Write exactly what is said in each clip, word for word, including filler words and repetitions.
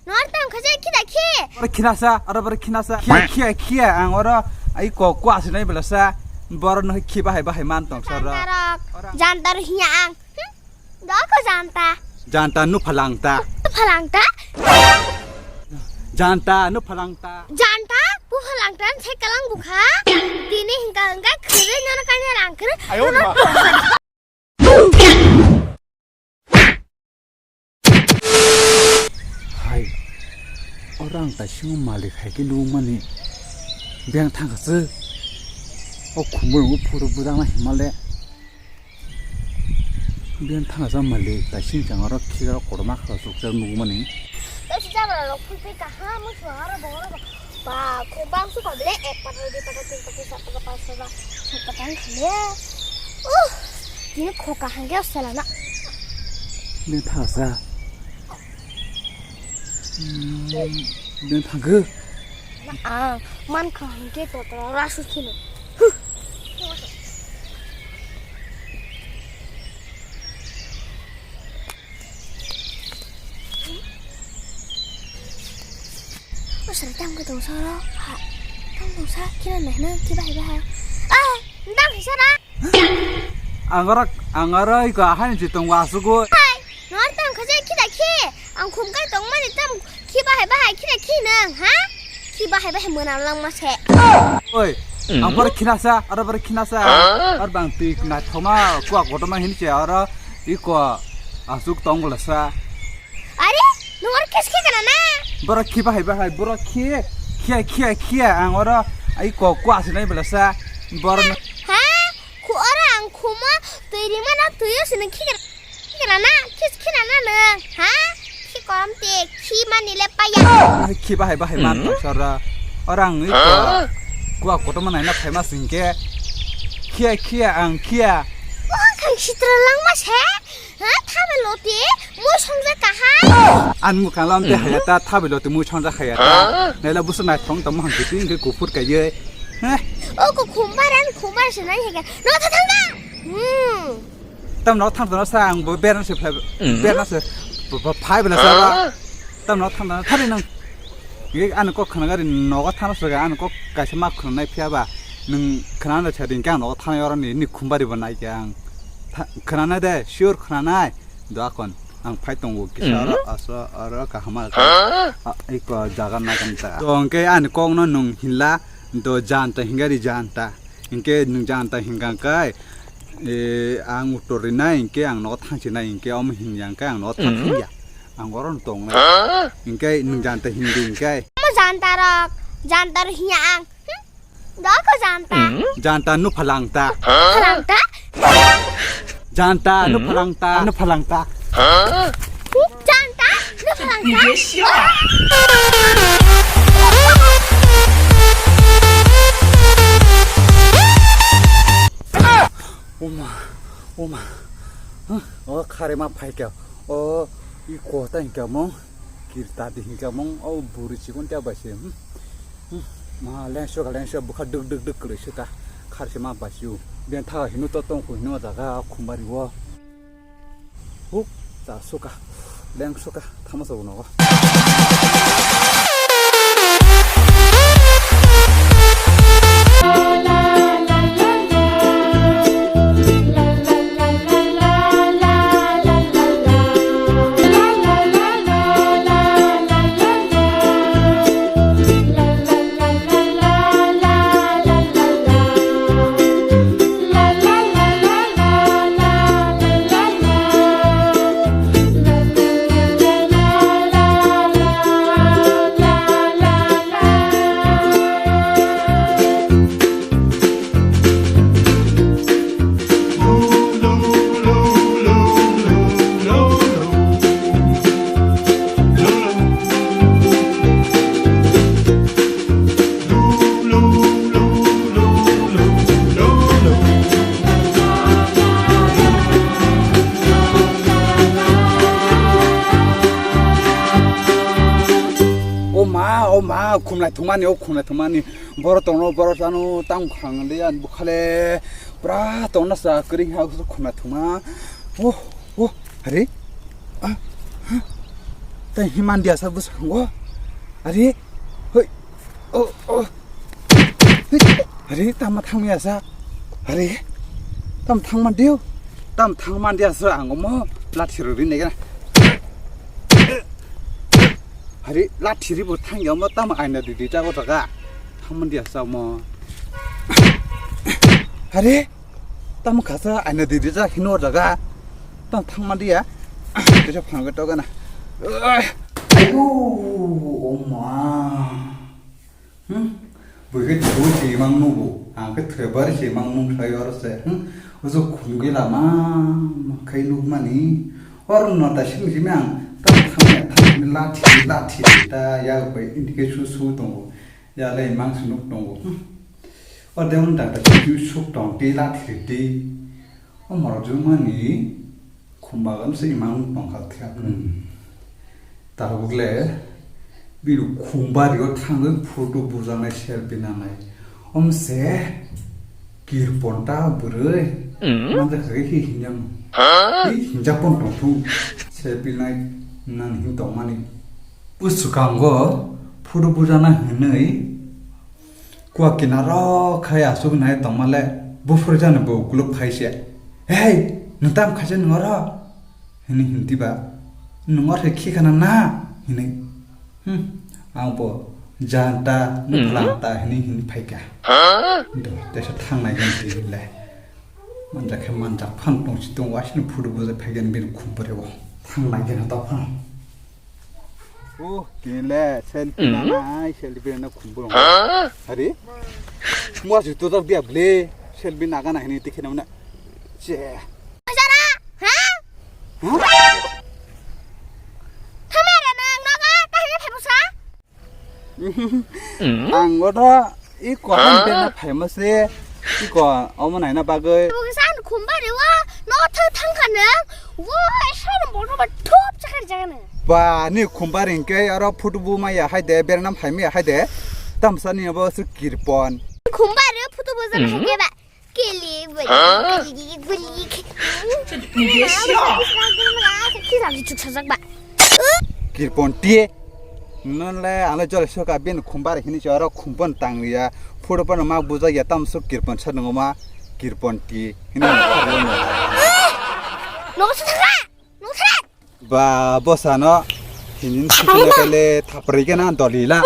Nor tam khaje khida khi. Oro khinasa, oro boro khinasa. Khia, khia, khia, ang oro ai ko, ko asinai belasa. Boro no khi bahai bahai man tong soro. Jantarok, jantar hiya ang. Hmm? Doko janta. Janta nu phalangta. Nu phalangta? Janta nu phalangta. Janta? Bu phalangta se kalang bukha. Tini hingka hingka khiri nyono kanya rangkir. Ayo ma. Hai. Orang ta sing malik hai ke nung mani. Beng thang se. O khumul ngu phuru budang na himale. Biyan thangsa malik, tai singchang oro khikrok kotorma kha sukjak nukmani. Tei si jabra rok phulphi kaham wngkha oro bo oro bo. Ba, khobang sukha bele ek patar, dui patar, tin patar, sat patar, panch patar, sat patar wngkha le. Uh, tini kho kaham khe selana. Biyan thangsa. Hmm, biyan thangkhe. Ang mankha hwnkhe totoro rasu khino. Huh. O sara tamo tong soro. Ha. Tamo tong sa khina nai na ki bai bai. Ah, ndang sara. Ang oro, ang oro iko ahani je tongo asugo. Hai, nor tam khaje khida khi. Ang khum kai tong mani tam khi bahai bahai khida khi nang, ha? Khi bahai bahai mona lang ma se. Oi, ang boro khinasa, aro boro khinasa. Ar bang twi na thoma kuak kotorma hin che aro iko asuk tong golasa. Are, nor kes khi kana na? Boro khi bahai bahai, boro khi, khia, khia, khia, ang oro ai ko, ko asinai belasa. Boro. Ha? Khu oro ang khuma twi rimana twi o sini khikra, khikra na, khis khira na nang, ha? Khi korom te, khi mani le paya. Khi bahai bahai man tong sara. Oro ang iko kuak kotorma naina phaima singke. Khia, khia, ang khia. Wah, kang sitra langma se. Ha, thabe loti, mui songja kahai. An mukang lam te haya ta, thabe loti mui songja khaya ta. Nela busu nai thong tamo hang kiting ke kufur kaiye. Heh. O ko khumbar an khumbar se nai hega. No tha thangga. Hmm. Tam no thang no sa ang bo beran se phai. Beran se phai bela sa. Tam no thang no thari nang. Ye, ani kok khna gari nogo thana soga, ani kok kaisa ma khna nai phiya ba, nwng khna na chari khe ang nogo thana oro ni, ni khumbari bo nai khe ang. Tha-, khna nai de, sure khna nai. Do akon, ang phai tongo kisa oro, aso, oro kahama ka. A, iko jaga na kan ta. Do hwnkhe ani kok no nwng hinla, do janta hingari janta. Hinkhe nwng janta hinkha khe, e, ang uttor rinai hinkhe ang nogo thangsinai hinkhe omo hinya hinkhe ang nogo thang thangya. Ang oro no tongnai. Hinkhe nwng janta hindi hinkhe. Omo janta rok, janta rok hinya ang. Hmm? Doko janta. Janta nuphalangta. Phalangta? Janta nuphalangta. Nuphalangta. Janta nuphalangta. Oma, oma. Huh? O khare ma phaikha. O i kota hinkha mo. Kirta di hinkha mung o buri chikon tia bai se. Hmm? Hmm. Ma lengso ka lengso bukha duk duk duk kwlwi se ta. Khar se ma bai se u. Ben tha hinu to tong khu hinu jaga khumbari o. Huk ta suka. Lengso ka thama sa uno. O ma, o ma, khumlai thumani, o khumlai thumani. Boro tongno, boro sano, tang khang le, an bukhale, pura tongna sa, kering ha, khumlai thuma. Oh, oh, are? Ah, huh? Tei himan dia sa bwskango. Ari, hoi, oh, oh. Hoi, ari, tama thangmaya sa. Ari, tam thangman diu. Tam thangman dia sa ang mo lathi rw ri nai gana. Ari, lathi ri bo thang ya mo tam aina di di ta ko ta ga. Thangman dia sa mo. Ari, tam khasa aina di di ta hino ta ga. Tam thangman dia. Tisa phang ga to gana. Ayo, oma. Hmm? Bwkhe thwi se mang nugo. Ang khe thwi bar se mang nung sai oro se. Hmm? Ujo khum ge lama khai nuk mani. Or no ta sing simi ang tam thang thang lathi lathi ta ya bai indike su su tongo. Ya le mang su nuk tongo. Hmm? Or de un ta ta sing suk tong ti lathi ti. O morok jumani khumbagan se imang tongkha thya. Hmm. Tabuk le bini khumbario thangwi photo bujaknai selfie nanai. Om se kirponta bwrwi. Hmm. Manjakha khe hi hinjak. Ha? Hi hinjak pon tongthung selfie nai nang hin tongmani. Bwswkango photo bujana hinwi kua kinaro khai aswk nai tongmale buphuru jani bo ukuluk phai se. "Hey, nwng tam khaisa nwng oro?" hwnwi hwn diba. "Nwng oro khe khana na?" hwnwi. Hmm, ang bo janta, hmm, nukhlanta hwnwi hwn phaikha. Do, teisa thangnai gani twi le. Manjak khe manjak phan tongsi tongo, asini photo bujai phaikha bini khum pore o. Thangnai gani to phan. Oh, kile selfie, hmm, nanai, selfie na khumbu rong. Ha? Hari? Mo si to dia ble, selfie na kana hini tikhe na. Che. Jara, ha? Ha? Thamere nang naga, tahini phabusa? Ang odo i ko, ha? Hampe na phaima se. Iko, omo naina bagwi. Bo kisa ang khumba rewa, no tha thang kha nang. Wo, esa no bono ba thup chakar jaga nang. Ba, ni khumba ringke aro photo bu maya hai de, bernam hai maya hai de. Tamsa ni abo su kirpon. Khumba rewa photo bu jam hai ke ba. Kili, buli, ha? Kili, buli. Ni dia sio. Kisa di chuk sajak ba. Kirpon tie. Nonle ale jole soka bin khumbar hini se oro khumpon tang ya. Photo pono ma bujak ya tamsuk kirpon sa nungo ma kirpon tie. Hini. Nogo sa thaka. Nogo sa. Ba bosano hini sikina kele thapri kena dolila.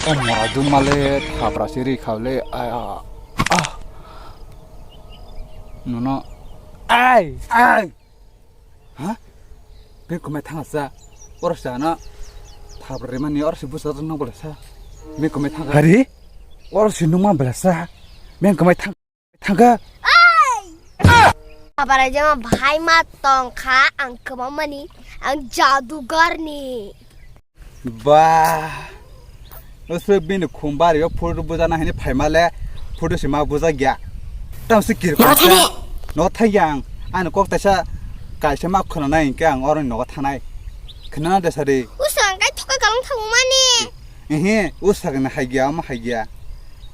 O mora dumale thapra siri khawle aya. Ah. Nono. Ai, ai. Ha? Beng kwmai thang sa. Oro sa na. Thap re mani oro si busa nang bole sa. Beng kwmai thang. Hari? Oro si nung ma bole sa. Beng kwmai thang. Thang ka. Ai! Abara jama bhai ma tong kha ang kwma mani ang jadugar ni. Ba. Oso bini khum bari o photo bujana hini phaima le photo si ma bujak ya. Tam si kir. No thai de. No thai yang. Ani kok taisa kaisa ma khona nai ke ang oro nogo thanai. Khna de sari. Usa ang kai thokai kalang thamu mani. Ehe, usa gana hai ya, ama hai ya.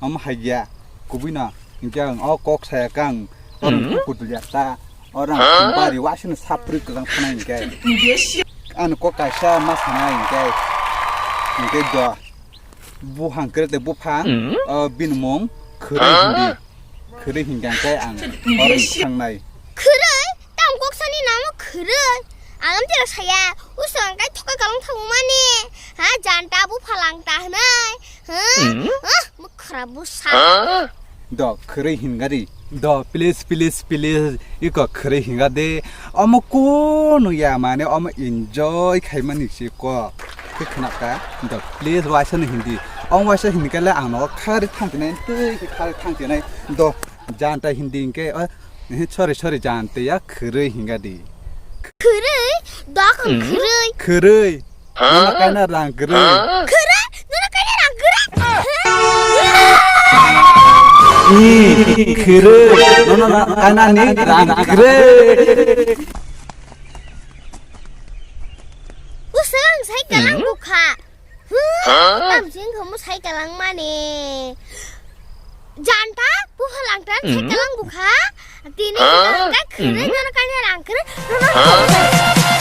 Ama hai ya. Kubui na. Hinkhe ang o kok saya kang, orang kukudu ya ta, orang bari wasino sapri klang sana hinkhe. Ang kok kaisa ma sana hinkhe. Hinkhe do. Buphang kre te buphang, o binmung khwrwi hindi. Khwrwi hinkhe ang orang sangnai. Khwrwi? Tam kok sani namo khwrwi. Alam tira saya. Usang kai thokai kalang thamu mani. Ha, janta bu phalang ta hnai. Ha? Ha? Khara bwsa. Do, khwrwi hinga di. Do, please, please, please, iko khwrwi hinga de. Omo kunu ya mane, omo enjoy khaimani se ko. Khe khna ka. Do, please, waisa no hindi. Omo waisa hindi kale ang no khari thang tinai, tei khe khari thang tinai. Do, janta hindi hinkhe, o, sorry, sorry, janta ya khwrwi hinga di. Khwrwi? Dakam khwrwi. Khwrwi. Nono kaina rang kwrwi. Khwrwi? Nono kaina rang kwrwi? Ni khwrwi. Nono kaina ni rang kwrwi. Usang sai kalang bukha. Huh? Tam sing kamu sai kalang mane. Janta, bupha langtan sai kalang bukha. Tini ang khe khwrwi nono kainwi rang kwrwi nono.